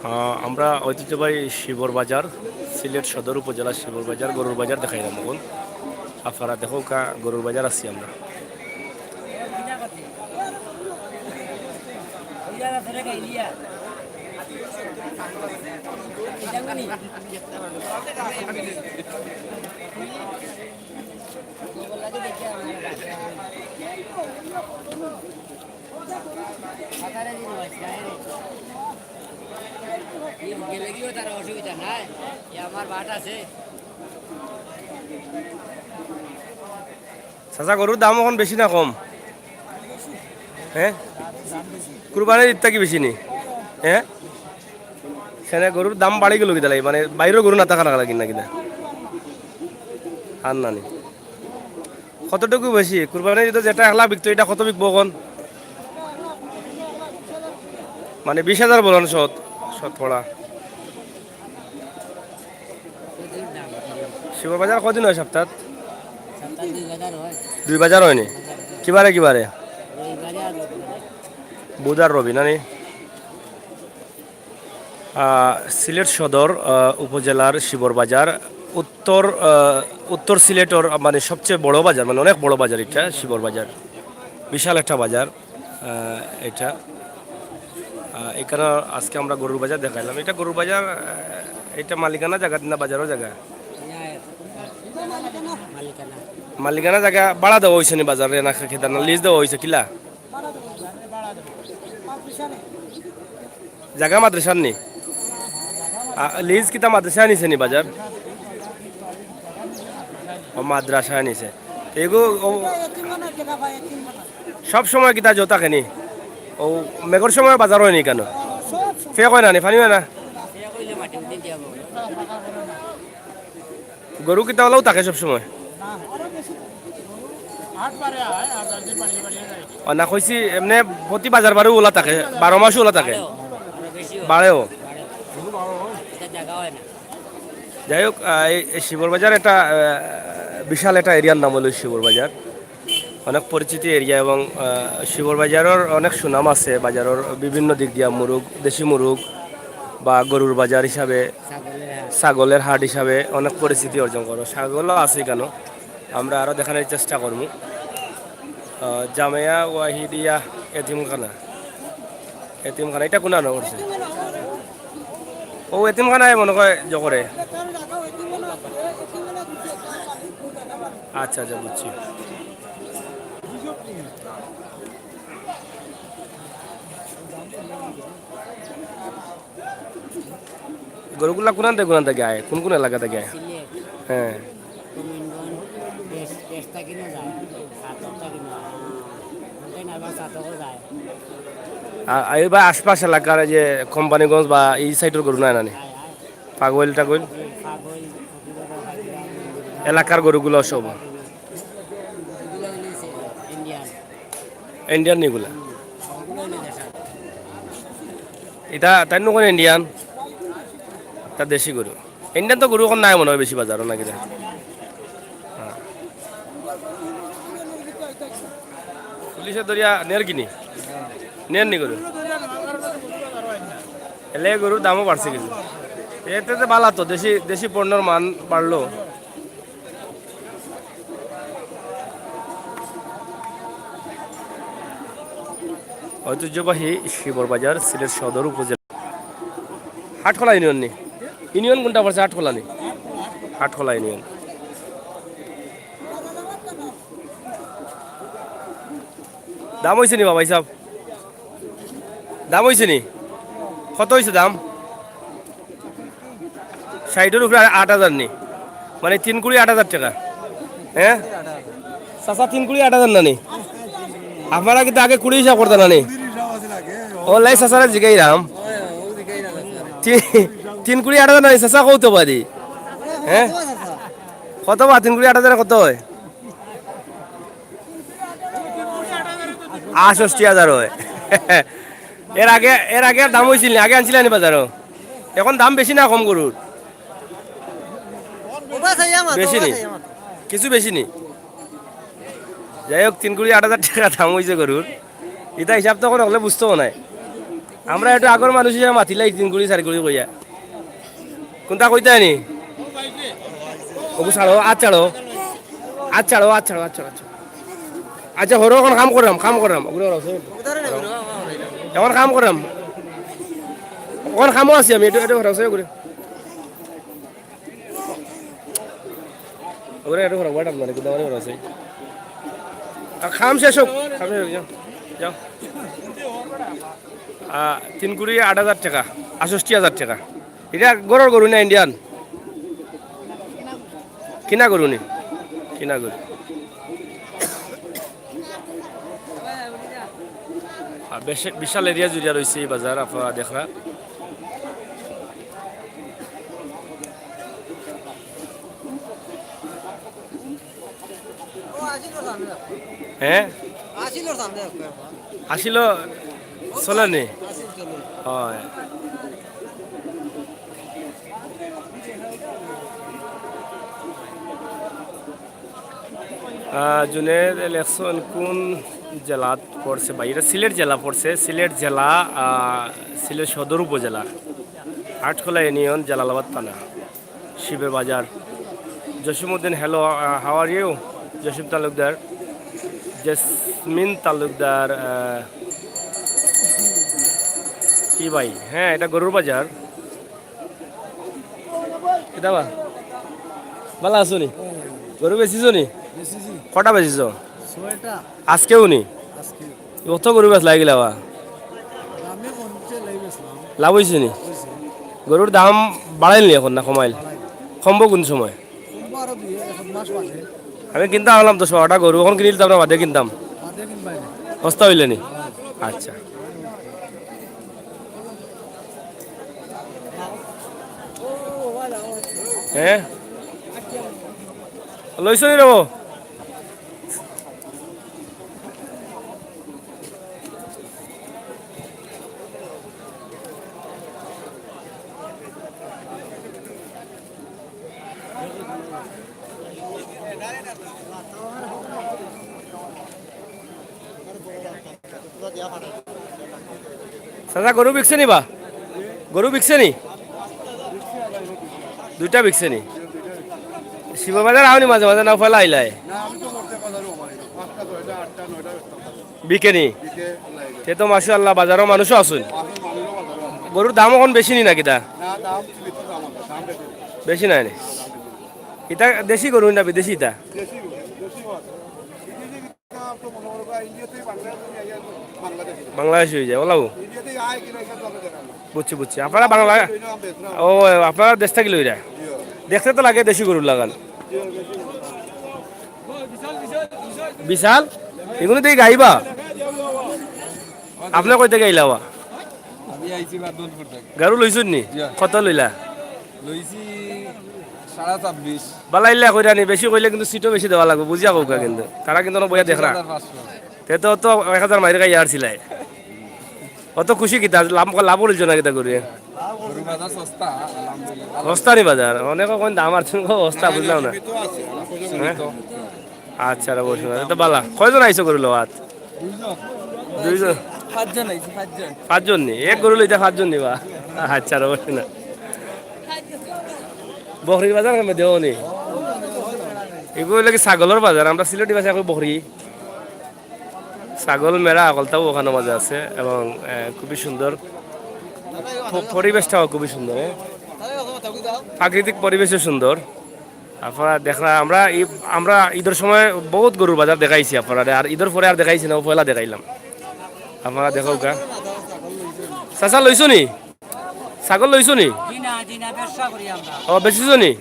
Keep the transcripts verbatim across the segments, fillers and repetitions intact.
আহ, আমরা ঐতিহ্যবাহী শিবর বাজার, সিলেট সদর উপজেলা শিবর বাজার, গরুর বাজার দেখাইলাম এখন। আপনারা দেখউক্কা, গরুর বাজার আছি আমরা। গেলে গিয়েও তার অসুবিধা নাই, এ আমার বাট আছে। চাচা, গরুর দাম এখন বেশি না কম? হ্যাঁ, কুরবানির ঈদ থাকি বেশি নি? হ্যাঁ, সেনে গরুর দাম বাড়ি গেল কিতা লাগি? মানে, বাইরেও গরু না থাকা লাগি না কিতা? আর না নি। কতটুকু বেশি? কুরবানির ঈদে যেটা একলা বিকতো, এটা কত বিকবো এখন? মানে, বিশ হাজার বলইন শত, শতকরা। শিবর বাজার কদিন হয় সপ্তাত? সপ্তাত দুই বাজার হয়। দুই বাজার হয় নি? কিবারে কিবারে? রবিবারে আর বুধবারে। বুধ আর রবি না নি? আহ, সিলেট সদর, আহ, উপজেলার শিবর বাজার, উত্তর, আহ, উত্তর সিলেটর, মানে, সবচেয়ে বড় বাজার, মানে, অনেক বড় বাজার এটা, শিবর বাজার। বিশাল একটা বাজার, আহ, এটা। আহ, এখানে আজকে আমরা গরুর বাজার দেখাইলাম। এটা গরুর বাজার, আহ, এটা মালিকানা জাগা না বাজারর জাগা? মালিকানা। মালিকানা জাগা ভাড়া দেওয়া অইছে নি বাজারে, না কিতা, না লিজ দেওয়া অইছে কিলা? জাগা মাদ্রাসার নি? আ, লিজ কিতা মাদ্রাসায় নিছে নি বাজার? ও, মাদ্রাসায় নিছে। এগু, ও, সব সময় কিতা জো থাকে নি? ও, মেঘর সময় বাজার হয় নি কেন? ফেক হয় না নি, পানি হয় না? গরু কিতা ওলাও থাকে সব সময়? ও না, কইছি এমনে প্রতি বাজার বারেও ওলা থাকে, বারো মাসও ওলা থাকে? বাড়েও। যাই হোক, আহ, এই, এই শিবর বাজার একটা, আহ, বিশাল একটা এরিয়ার নাম হলো শিবর বাজার। অনেক পরিচিতি এরিয়া এবং, আহ, শিবর বাজারর অনেক সুনাম আছে। বাজারর বিভিন্ন দিক দিয়া মুরুগ, দেশি মুরুগ বা গরুর বাজার হিসাবে, ছাগলের হাট। ছাগলের হাট হিসাবে অনেক পরিচিতি অর্জন করে। ছাগলও আছে কেন, আমরা আরও দেখানোর চেষ্টা করমু। আহ, জামিয়া ওয়াহিদিয়া এতিমখানা, এতিমখানা, এটা কোন নাম করছে? ও, এতিমখানায় মনে হয় জো করে। আচ্ছা, আচ্ছা, বুঝছি। গরুগুলা কোনান থাকি, কোনান থাকি আয়? কোন কোন এলাকা থাকি আয়? সিলেট। হ্যাঁ। করিমগঞ্জ, দেশ, দেশ থাকি না যায়। সাতক থাকি না। কন্টেইনার বা সাতকও যায়। আর, আর এই বা আশপাশ এলাকার এই যে কোম্পানিগঞ্জ বা এই সাইডর গরু নাই নানি? আয়, আয়। পাগল টাগল? জি, পাগল, ফকির। এলাকার গরুগুলা সব? এগুলা হইলে ইন্ডিয়ান। ইন্ডিয়ান এগুলা? এগুলা হইলে দেশাল। এটা তাই নকল ইন্ডিয়ান, তা দেশি গরু। ইন্ডিয়ান তো গরু এখন নাই মনে হয় বেশি বাজারও নাকি রে? হ্যাঁ। পুলিশে ধরিয়া নের কিনি? নের নি গরু? এলে গরুর দামও বাড়ছে কিছু। এতে তো ভালা তো, দেশি, দেশি পণ্যর মান বাড়লো। ঐতিহ্যবাহী শিবর বাজার, সিলেট সদর উপজেলা। হাটখোলা ইউনিয়ন নি? ইউনিয়ন কোনটা পড়ছে? হাটখোলা নি? হাটখোলা ইউনিয়ন। দাম হইছে নি বাবা হিসাব? দাম হইছে নি? কত হইছে দাম? ষাইটর উপরে আ-, আট হাজার নি? মানে তিন কুড়ি আট হাজার টেকা। হ্যাঁ? চাচা, তিন কুড়ি আট হাজার না নি? আপনারা কিন্তু আগে কুড়ি হিসাব করতা না নি? ও লাই চাচারা জিগাইরাম। তি-, তিন কুড়ি আট হাজার না নি? চাচা কও তো বাড়ি। হ্যাঁ? কত বা তিন কুড়ি আট হাজার কত হয়? আটষট্টি হাজার হয়। এর আগে, এর আগে দাম হইছিল না, আগে আনছিলা নি বাজারো? এখন দাম বেশি না কম গরুর? বেশি নি? কিছু বেশি নি? যাই হোক, তিন কুড়ি আট হাজার টেকা দাম হইছে গরুর। ইটা হিসাব তো এখন হকলে বুঝতো নাই। আমরা একটু আগর মানুষ হিসাবে মাতিলাই তিন কুড়ি, চার কুড়ি কইয়া। কোনটা কইতায় নি? ওগু ছাড়ো, আত ছাড়ো। আত ছাড়ো, আত ছাড়ো, আত ছাড়ো, আত ছাড়ো। আচ্ছা, হরো, অখন কাম কররাম, কাম কররাম। ওগুলো হরো, হরো। অখন কাম কররাম। অখন কামো আছি আমি, একটু, একটু হরো, হরো করে। ওরে, একটু হরো, ওয়াটার মারে, কোথাও হরো আছে। আর কাম শেষ হোক, কাম শেষ হোক, যাও, যাও। আহ, তিন কুড়ি আট হাজার টেকা, আটষট্টি হাজার টেকা। ইটা ঘরর গরু না ইন্ডিয়ান? কিনা গরু নি? কিনা গরু। আহ, বেশ, বিশাল এরিয়া জুড়িয়া রইছে ই বাজার, আপনারা দেখরা। হ্যাঁ? আসিল চলে নি? হয়। আহ, জুনেদ ইলেকশন কোন জেলাত পড়ছে ভাই? এটা সিলেট জেলা পড়ছে, সিলেট জেলা, আহ, সিলেট সদর উপজেলা, আটখোলা ইউনিয়ন, জালালাবাদ থানা। শিবের বাজার। Jasimuddin, hello, uh, how are you? Jasim Talukdar, Jesmin Talukdar, uh, কি ভাই? হ্যাঁ, এটা গরুর বাজার। কিতা বা? ভালা আছো নি? গরু বেচিছো নি? বেচিছি। কটা বেচিছো? ছয়টা। আজকেও নি? আজকে। অত গরু বেচলা গিলা বা? দামে কমছে, লাই বেচলাম। লাভ অইছে নি? অইছে। গরুর দাম বাড়াইল নি অখন না কমাইল? বাড়াইল। কমবো কোন সময়? কমবো আরো দুই এক মাস বাদে। আমি কিনতাম আনলাম দশ বারোটা গরু, অখন কিনিলিতাম না, বাদে কিনতাম। বাদে কিনবাই না। সস্তা অইলে নি? আচ্ছা। হ্যাঁ? লইছো নি রে বা? চাচা, গরু বিকছে নি বা? গরু বিকছে নি? দুইটা বিকছে নি? শিববাজার আও নি মাঝে মাঝে, না পয়লা আইলায়? না, আমি তো করতে বাজারও আমার এটা। পাঁচটা, ছয়টা, আটটা, নয়টা বেচতাম। বিকে নি? বিকে লাগে। তে তো মাশাআল্লাহ, বাজারও মানুষও আছইন। মানুষও বাজারও আছে। গরুর দাম অখন বেশি নি না কিতা? না, দাম সীমিত দাম আছে, দাম বেশি না। বেশি নাই নি? ইতা দেশি গরু না বিদেশি ইতা? দেশি গরু, দেশি গরু। বাংলাদেশ অইযায়, ওলাও। বুঝছি, বুঝছি। আপনারা বাংলা, ও, আপনারা দেশ থাকি লইরা। দেখতে তো লাগে দেশি গরুর লাখান। বিশাল, ইগুন তো গাইবা। আপনে কই থাকি আইলা বা? আমি আইছি বাদলপুর থাকি। গরু লইছইন নি? জি। কত লইলা? লইছি সাড়ে ছাব্বিশ। বালা ইলা কইরা নি, বেশি কইলে কিন্তু সিটও বেশি দেওয়া লাগবো, বুঝিয়া কউক্কা কিন্তু। তারা কিন্তু অনো বইয়া দেখরা। পঁচিশ হাজার পাঁচশো। তে তো, তো এক হাজার মাইর খাইয়া আরছিলায়। অত খুশি কিতা? লাভ, লাভ অইল না কিতা করি? গরু বাজার সস্তা, আলহামদুলিল্লাহ। সস্তা নি বাজার? অনেকে কইন দাম আর তুমি কও সস্তা, বুঝলাম না। সীমিত আছে, সীমিত। হ্যাঁ? আচ্ছা রে, বসুন, এটা তো বালা। কয়জন আইছো গরু লওয়াত? দুইজন। দুইজন? পাঁচজন আইছি, পাঁচজন। পাঁচজন নি? এক গরু লইতা পাঁচজন নিবা? আচ্ছা রে, বসুন। বকরির বাজার আমি দেও নি। এগুলো কি ছাগলর বাজার? আমরা সিলেটি ভাষায় কই বকরি। ছাগল, মেড়া, আকলতাও অখানো মাঝে আছে এবং, আহ, খুবই সুন্দর। প-, পরিবেশটাও খুবই সুন্দর, হ্যাঁ? প্রাকৃতিক পরিবেশও সুন্দর। আপনারা দেখরা, আমরা ই-, আমরা ইদর সময় বউত গরুর বাজার দেখাইছি আপনারারে, আর ইদর পরে আর দেখাইছি না, পয়লা দেখাইলাম। আপনারা দেখউক্কা। চাচা, লইছো নি? ছাগল লইছো নি? জি না, জি না, ব্যবসা করি আমরা। ও, বেচিছো নি?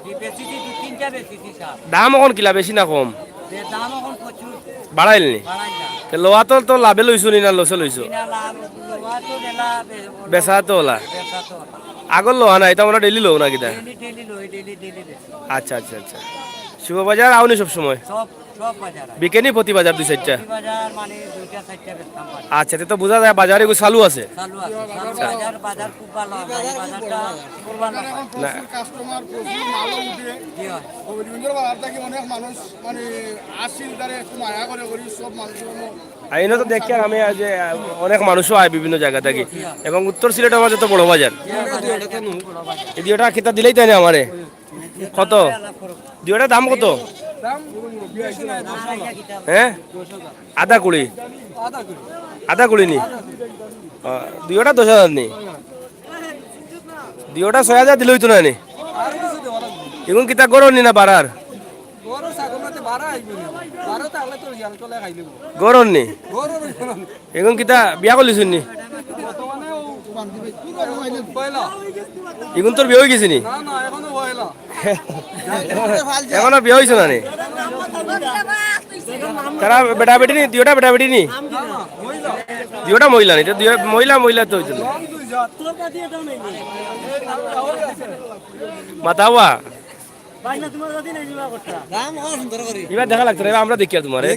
জি, বেচিছি, দুই তিনটা বেচিছি, স্যার। দাম অখন কিলা, বেশি না কম? যে দাম অখন প্রচুর। বাড়াইল নি? বাড়াইল না। তে লওয়াত তো লাভে লইছো নি না লসে লইছো? জি না, লাভ, লওয়াত তো বেলা, বে-, বেচা তো ওলা। বেচা তো ওলা। আগর লওয়া না, ইতা আমরা ডেইলি লও না কিতা? ডেইলি, ডেইলি লই, ডেইলি, ডেইলি বেচি। আচ্ছা, আচ্ছা, আচ্ছা। শিববাজার আও নি সব সময়? সব সব বাজার আছে। বিকে নি প্রতি বাজার দুই চাইরটা? প্রতি বাজার মানে দুইটা চাইরটা বেচতাম পারি। আচ্ছা, তে তো বুঝা যায় বাজার এগু চালু আছে। চালু আছে, চালু। আচ্ছা। বাজার, বাজার খুব ভালো, বাজার, বাজারটা খুব ভালো। না। প্রচুর কাস্টমার, প্রচুর মালও উঠে। জি হয়। হবিগঞ্জর বাজার থাকি অনেক মানুষ মানে আসিল, তারে একটু মায়া করে করি, সব মানুষের মধ্যে আইনো তো দেখি আর আমি আজ, আহ, অনেক মানুষও আয় বিভিন্ন জায়গা থাকি। এবং উত্তর সিলেটের মাঝে তো বড় বাজার। এই দুইটা কিতা দিলেই তাই না আমারে? কত? দুইটার দাম কত? হ্যাঁ? আধা কুড়ি? আধা কুড়ি নি? আহ, দুইটা দশ হাজার নি? দুইটা ছয় হাজার দিলে অইতো না নি? এখন কিতা গরম নি না বাড়ার? গরম নি? এখন কিতা বিয়া করলিছইন নি? এখন তোর বিয়া অই গেছে নি? এখনো বিয়া অইছে না নি? তারা বেটা বেটি নি? দুইটা বেটা বেটি নি? দুইটা মহিলা নি? তো দুই মহিলা, মহিলা তো অইতো না। মাতাওয়া। ইবার দেখা লাগতো না, ইবার আমরা দেখিয়ার তুমারে।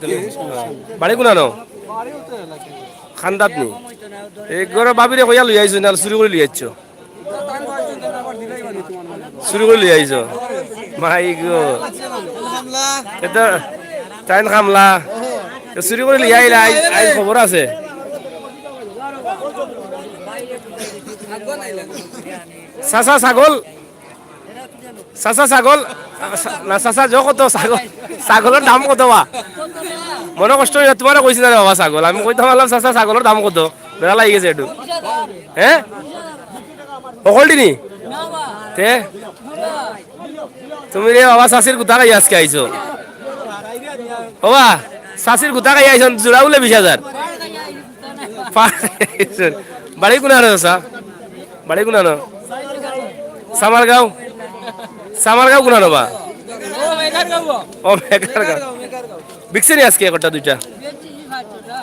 বাড়ি কুনানো? খান্দাত নি? এই ঘরো ভাবিরে কইয়া লই আইছো না, চুরি করি লই আইছো? চুরি করি লই আইছো? মাই গো। এ তো তাইন কামলা। তো চুরি করি লই আইলা, আইজ, আইজ খবর আছে। চাচা ছাগল চাচা, ছাগল, না, চাচা, যে কত ছাগল, ছাগলর দাম কত বা? মনো কষ্ট অইয়া তুমারে কইছি না রে বাবা ছাগল। আমি কইতাম পারলাম, "চাচা, ছাগলর দাম কত?" বেড়া লাগি গেছে একটু। হ্যাঁ? হকলটি নি? তে? তুমি রে বাবা, চাচির গুতা খাই আজকে আইছো। বাবা, চাচির গুতা খাই আইছো, জোড়া বুলে বিশ হাজার। বাড়ি কুনানো চাচা? বাড়ি কুনানো? সামারগাঁও? সামারগাঁও কুনানো বা? ও, মেকারগাঁও। বিকছে নি আজকে একটা দুইটা?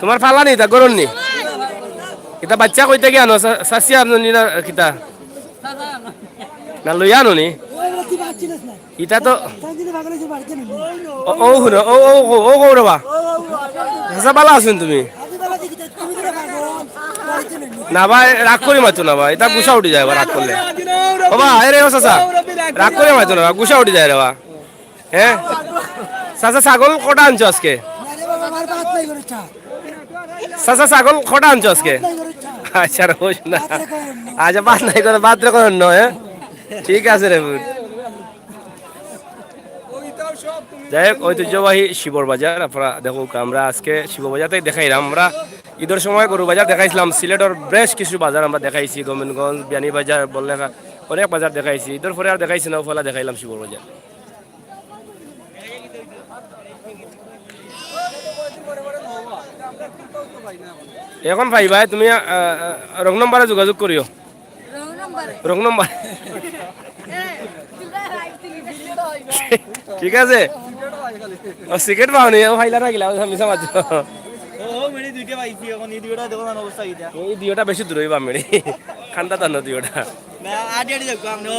তুমার ফালা নি, ইতা গরম নি? ইতা বাইচ্চা কই থাকি আনো? চা-, চাচিয়া আনো নি না কিতা? না, লইয়া আনো নি? ইতা তো ও, ও হুনো, ও, ও, ও, ও, ও রে বা। চাচা, ভালা আছইন তুমি? না বা, রাগ করি মাতো না বা, ইতা গুসা উঠি যায় বা রাগ করলে। ও বা, আরে ও চাচা, রাগ করি মাতো না বা, গুসা উঠি যায় রে বা। হ্যাঁ? চাচা, ছাগল কটা আনছো আজকে? চাচা, ছাগল কটা আনছো আজকে? আচ্ছা, রোজ না। আচ্ছা, বাদ নাই করে, বাদ রে করেন নয়, হ্যাঁ? ঠিক আছে রে, বুঝ। যাই হোক, ঐতিহ্যবাহী শিবর বাজার আপনারা দেখউক্কা। আমরা আজকে শিবর বাজার থাকি দেখাইরাম। আমরা ঈদর সময় গরুর বাজার দেখাইছিলাম, সিলেটর বেশ কিছু বাজার আমরা দেখাইছি, গোবিন্দগঞ্জ, বিয়ানীবাজার, বড়লেখা, অনেক বাজার দেখাইছি। ঈদর পরে আর দেখাইছি না, পয়লা দেখাইলাম শিবর বাজার। এখন পাইবায় তুমি, আহ, আহ, রং নম্বরে যোগাযোগ করিও। রং নম্বর। রং নম্বর। ঠিক আছে। ও, সিগারেট পাওনি, ও ফাইলা না গিলা, ও মিছা মাত। ও, ও, মেরি দুইটা পাইছি, এখন এই দুইটা দেখো না অবস্থা কিতা। এই দুইটা বেশি দূর অইবা মেরি। খান্দা তানো দুইটা। না, আটি আটি যাবো আমরা।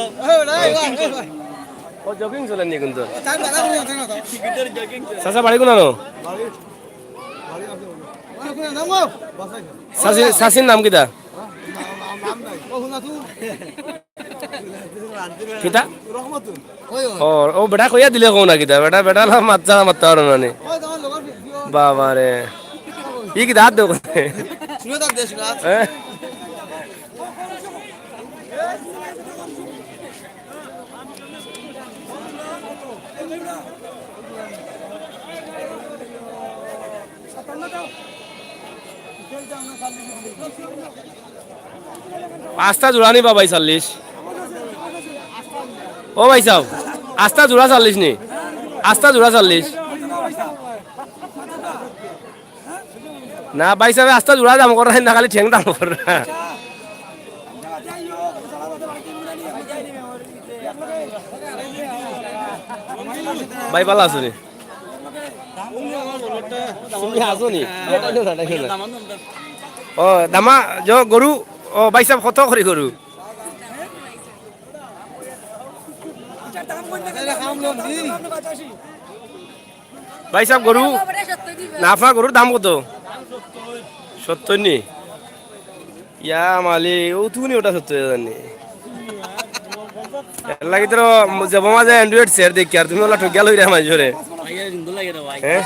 ও, jogging চলেন নি কিন্তু। চাচা, বাড়ি কুনানো? চাচি, চাচির নাম কিতা? কিতা? ও, ও বেটা কইয়া দিলে কও না কিতা? বেটা, বেটা না মাত ছাড়া মাততে পারো না নি। বাবা রে। ই কিতা হাত দেও? হ্যাঁ? আস্তা জোড়া নি বা ভাই চল্লিশ? ও ভাই সাহেব, আস্তা জোড়া চল্লিশ নি? আস্তা জোড়া চল্লিশ? না ভাই সাহেব, আস্তা জোড়া দাম কররা না, খালি ঠেং দাম কররা। ভাই, ভালা আছো নি? তুমি আছো নি? ও, দামা, জ-, গরু, ও, ভাই সাহেব, কত করি গরু? ভাই সাহেব, গরু, না, আপনার গরুর দাম কত? সত্তর নি? ইয়া মালি, ও তুমি ওটা সত্তর হাজার নি? এর লাগি তো জব মাঝে Android সেট দেখি, আর তুমি ওলা ঠকিয়া লইরা মাঝে। হ্যাঁ?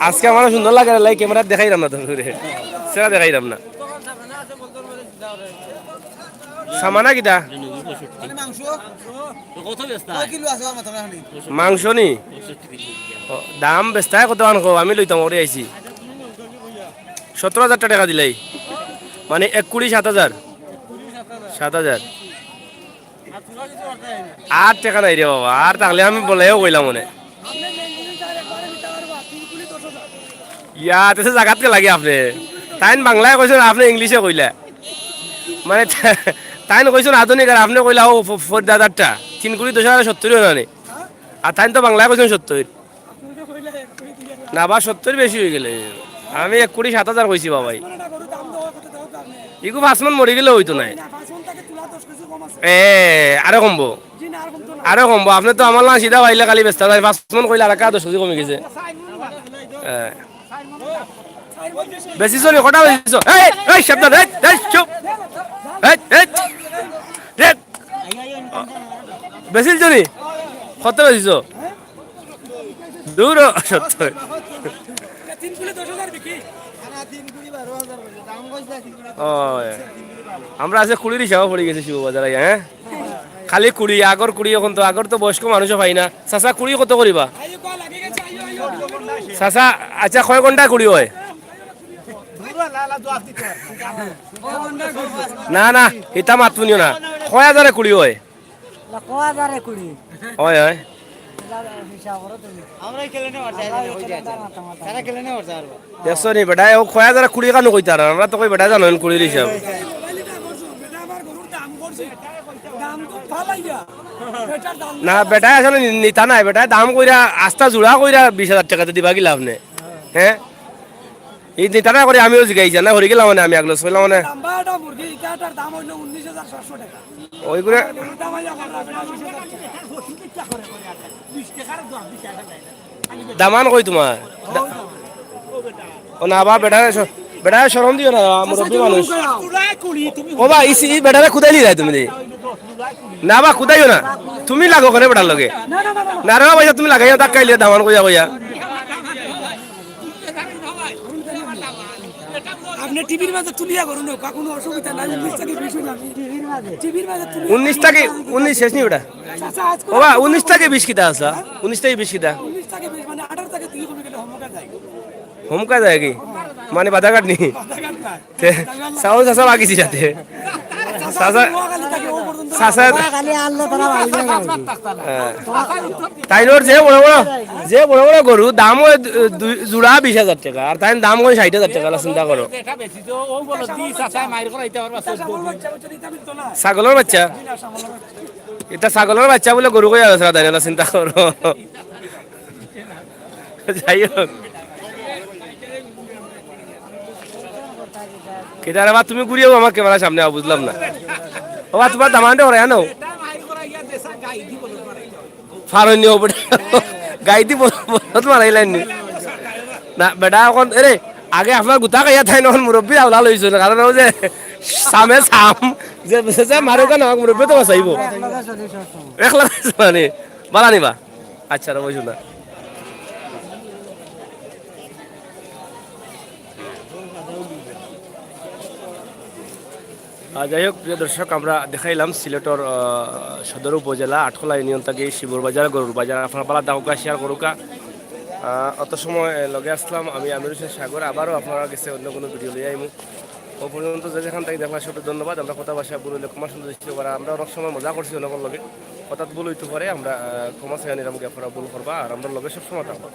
আজকে আমারও সুন্দর লাগে, লাই ক্যামেরা দেখাইলাম না তো ঘুরে, সেটা দেখাইলাম না। সামানা কিতা? মাংস নি? ও, দাম বেচতায় কত আন কও, আমি লইতাম, ওরে আইছি। সতেরো হাজার টেকা দিলাই, মানে এক কুড়ি সাত হাজার। সাত হাজার। আর টেকা নাই রে বাবা, আর তাহলে আমি বলেও কইলাম মনে। ইয়া, তেসে জাগাত কে লাগে আপনে? তাইন বাংলায় কইছইন, আপনে ইংলিশে কইলা। মানে, তাইন কইছইন আধুনিক, আর আপনে কইলা, ও, ফ-, ফরিদ দাদারটা। তিন কুড়ি দশ হাজার সত্তইর অয় না নি? আর তাইন তো বাংলায় কইছইন সত্তইর। না বা, সত্তইর বেশি অইগেলে। আমি এক কুড়ি সাত হাজার কইছি বাবাই। ইগু পাঁচ মন মরি গেলে অইতো নায়। এ, আরো কমবো। আরো কমবো। আপনে তো আমার লাখান সিধা পাইলে খালি বেচতা যায়। পাঁচ মন কইলে আর দশ কেজি কমি গেছে। এ। বেচিছো নি? কটা বেচিছো? এই, এই, সাবধান, এই, এই, চুপ। এই, এই, রে। বেচিলছো নি? কত বেচিছো? দূর হ, সত্তর। ও, আমরা আজকে কুড়ির হিসাবে পড়ি গেছি শিবু বাজার আইয়া, হ্যাঁ? খালি কুড়ি, আগর কুড়ি, অখন তো, আগর তো বয়স্ক মানুষও পাই না। চাচা, কুড়ি কত করিবা? চাচা, আচ্ছা, কয় ঘন্টা কুড়ি অয়? না, না, ইতা মাত শুনিও না। কয় হাজারে কুড়ি অয়? না, কয় হাজারে কুড়ি। অয়, অয়। হিসাব করো তুমি। দেখছো নি বেটায়, ও কয় হাজারে কুড়ি কেনে কইতারা, আমরা তো কই বেটায় জানইন কুড়ির হিসাব। না, বেটায় আসলে নি-, নিতা নায়, বেটায় দাম কইরা, আস্তা জুড়া কইরা বিশ হাজার টেকাতে দিবা কিলা আপনে? হ্যাঁ? ই নিতা নায় করি আমিও জিগাইছি, না হরি গেলাম মানে আমি আগলো ছইলাম মানে। লম্বা একটা মুরগি, ইটা এটার দাম অইলো উনিশ হাজার সাতশো টেকা। ওই করে আর গরুর দাম অইলো আপনার বেটা বিশ হাজার টেকা। দামান কই তোমার? ও না, বা বেটারে শ-, বেটারে শরম দিও না, মুরব্বি মানুষ। ও বা, ইস, ই বেটারে কুদাইলি যায় তুমি দি। না বা, কুদাইও না। তুমি লাগো কেনে বেটার লগে? না রে বা ভাই, তুমি লাগাইয়া ধাক্কাইলে দামান কইয়া কইয়া। আপনে টিভির মাঝে তুলিয়া করুন, কোনো অসুবিধা নাই। উনিশ থাকি বিশ অইলাম। টিভির মাঝে তুলিয়া উনিশ থাকি, উনিশ শেষ নি বেটা? চাচা, আজ ও বা, উনিশ থাকি বিশ কিতা আছে? উনিশ থাকি বিশ কিতা? উনিশ থাকি বিশ মানে আঠারো থাকি দুই কমে গেলে হমকা যায়। হমকা যায় কি? মানে বাধাঘাট নি? বাধাঘাট নাই। তে, চাউল চাচা বাকি ছিল তে। চাচা, চাচা, খালি আনলে তারা বাড়ি যায় আর কি। হ্যাঁ। তাইনর যে বড় বড়, যে বড় বড় গরু, দাম অয় দু-, দুই, জুড়া বিশ হাজার টেকা, আর তাইন দাম অয় ষাইট হাজার টেকা, চিন্তা করো। ছাগলর বাচ্চা? ইটা ছাগলর বাচ্চা বুলে গরু কইয়া আছে, দাঁড়িয়ে চিন্তা করো। যাই হোক। কিতা রে বা, তুমি ঘুরিয়াও আমার ক্যামেরার সামনে আও, বুঝলাম না। ও বা, তোমার দামান্ডে হরে আনো। ফারনি ওপরে গাই দি বল-, বলত মারাইলাইন নি। না, বেটা, অখন, এরে, আগে আপনার গুতা খাইয়া থাইন, অখন মুরব্বি আওলা লইছইন, কারণ অউ যে সামে সাম, যে, যে, যে মারুকা না, মুরব্বি তো বাঁচাইবো। একলা মানে, বালা নিবা। আচ্ছা, রবো শুনা। আহ, যাই হোক, প্রিয় দর্শক, আমরা দেখাইলাম সিলেটর, আহ, সদর উপজেলা আটখোলা ইউনিয়ন থাকি শিবুর বাজার, গরুর বাজার। আপনারা বালা দেখউক্কা, share করউক্কা। আহ, অত সময়, আহ, লগে আসলাম আমি আমির হোসেন সাগর। আবারও আপনারার গেছে অন্য কোনো video লইয়া আইমু। ও পর্যন্ত যে যেখান থাকি দেখলা সবকে ধন্যবাদ। আমরা কথা ভাষা ভুল অইলে ক্ষমা সুন্দর দৃষ্টিতে দেখবা। আমরা অনেক সময় মজা করছি অনেকর লগে, কথাত ভুল অইতে পারে, আমরা, আহ, ক্ষমা চাইয়া নিলাম, গিয়া আপনারা ভুল করবা, আর আমরার লগে সবসময় থাকবা।